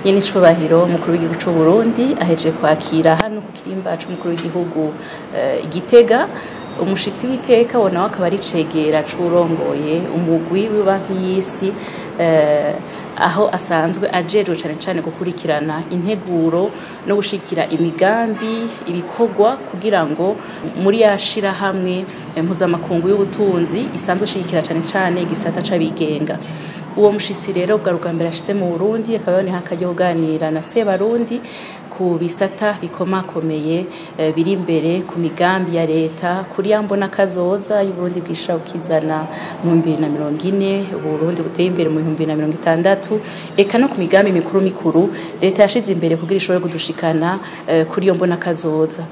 Nyene icubahiro umukuru w'igihugu c'u Burundi ahejeje kwakira hano ku kirimba c'umukuru w'igihugu Igitega umushitsi w'iteka, wo nawe akaba ari cegera c'urongoye umugwi w'ibanki y'isi, aho asanzwe ajejwe cane cane gukurikirana integuro no gushikira imigambi ibikorwa kugira ngo muri yashira hamwe mpuzamakungu y'ubutunzi isanzwe ishigikira cane cane igisata c'abigenga. Uwo mushitsi rero bwa rugambere ashitse mu Burundi, akaba yaboneye akaryo kuganira na Sebarundi ku bisata bikomakomeye biri imbere ku migambi ya leta kuri ya mbona kazoza y'Uburundi bwishira bukizana mu 2040, Uburundi buteye imbere mu 2060, eka no ku migambi mikuru mikuru leta yashize imbere kugira ishobore kudushikana kuri iyo mbona kazoza.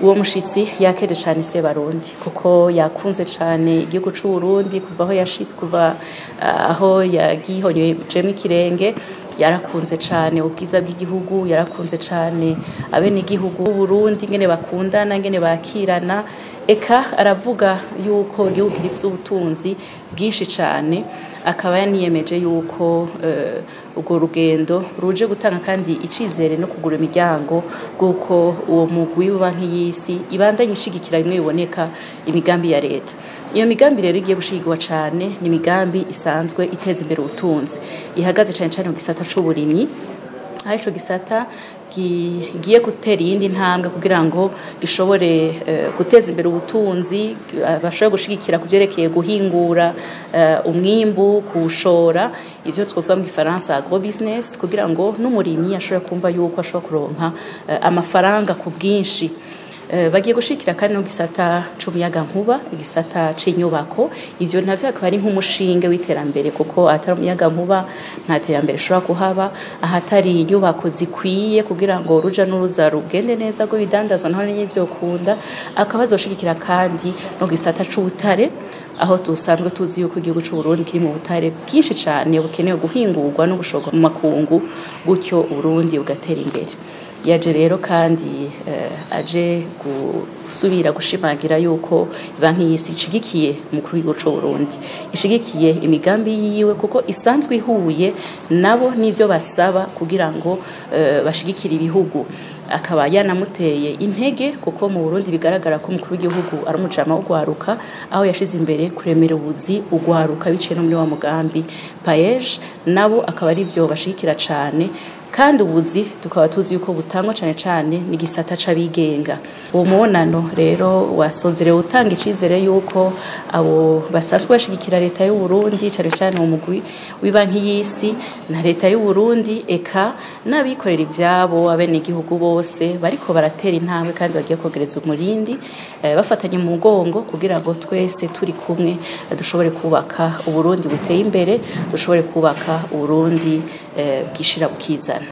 Uwo mushitsi yakeje cane Sebarundi kuko yakunze cane igihugu c'u Burundi kuva aho yashitse, kuva aho yagihonyejemwo ikirenge. Yarakunze cane ubwiza bw'igihugu, yarakunze cane abenegihugu b'u Burundi ngene bakundana, ngene bakirana, eka aravuga yuko igihugu gifise ubutunzi bwinshi cane, akaba yaniyemeje yuko urwo rugendo ruje gutanga kandi icizere no kugura imiryango bw'uko uwo mugwi w'ibanki y'isi ibandanye ishigikira bimwe biboneka imigambi ya leta. Iyo migambi rero igiye gushigikirwa cane ni imigambi isanzwe iteza imbere ubutunzi, ihagaze cane cane mu gisata c'uburimyi, aho ico gisata giye gutera iyindi ntambwe kugira ngo gishobore guteza imbere ubutunzi, bashobore gushigikira ku vyerekeye guhingura umwimbu, kuwushora, ivyo twovuga mu gifaransa agro business, kugira ngo n'umurimyi ashobore kumva yuko ashobora kuronka amafaranga ku bwinshi. Bagiye gushikira kandi no gisata c'umuyagankuba, igisata c'inyubako, ivyo navyo akaba ari nk'umushinge w'iterambere, kuko ahatari umuyagankuba nta terambere rishobora kuhaba, ahatari inyubako zikwiye kugira ngo uruja n'uruza rugende neza rw'ibidandazwa naho nyene vyokunda. Akaba azoshigikira kandi no gisata c'ubutare, aho dusanzwe tuzi yuko igihugu c'u Burundi kiri mu butare bwinshi cane bukenewe guhingurwa no gushorwa mu makungu, gutyo Uburundi bugatera imbere. Yaje rero kandi aje gusubira gushimangira yuko banki y'isi ishigikiye umukuru w'igihugu c'u Burundi, ishigikiye imigambi yiwe kuko isanzwe ihuye nabo n'ivyo basaba kugira ngo bashigikire ibihugu. Akaba yanamuteye intege kuko mu Burundi bigaragara ko umukuru w'igihugu ari umujama w'ugwaruka, aho yashize imbere kuremera ubuzi ugwaruka biciye no muri wa mugambi PAEJ, nabo akaba ari vyo bashigikira cane. Kandi ubuzi tukaba tuzi yuko butangwa cane cane n'igisata c'abigenga. Uwo mubonano rero wasozerewe utanga icizere yuko abo basanzwe bashigikira leta y'u Burundi, cane cane umugwi w'ibanki y'isi na leta y'u Burundi, eka n'abikorera ivyabo, abenegihugu bose bariko baratera intambwe kandi bagiye kogereza umurindi, bafatanye mu mugongo kugira ngo twese turi kumwe dushobore kubaka Uburundi buteye imbere, dushobore kubaka Uburundi bwishira bukizana.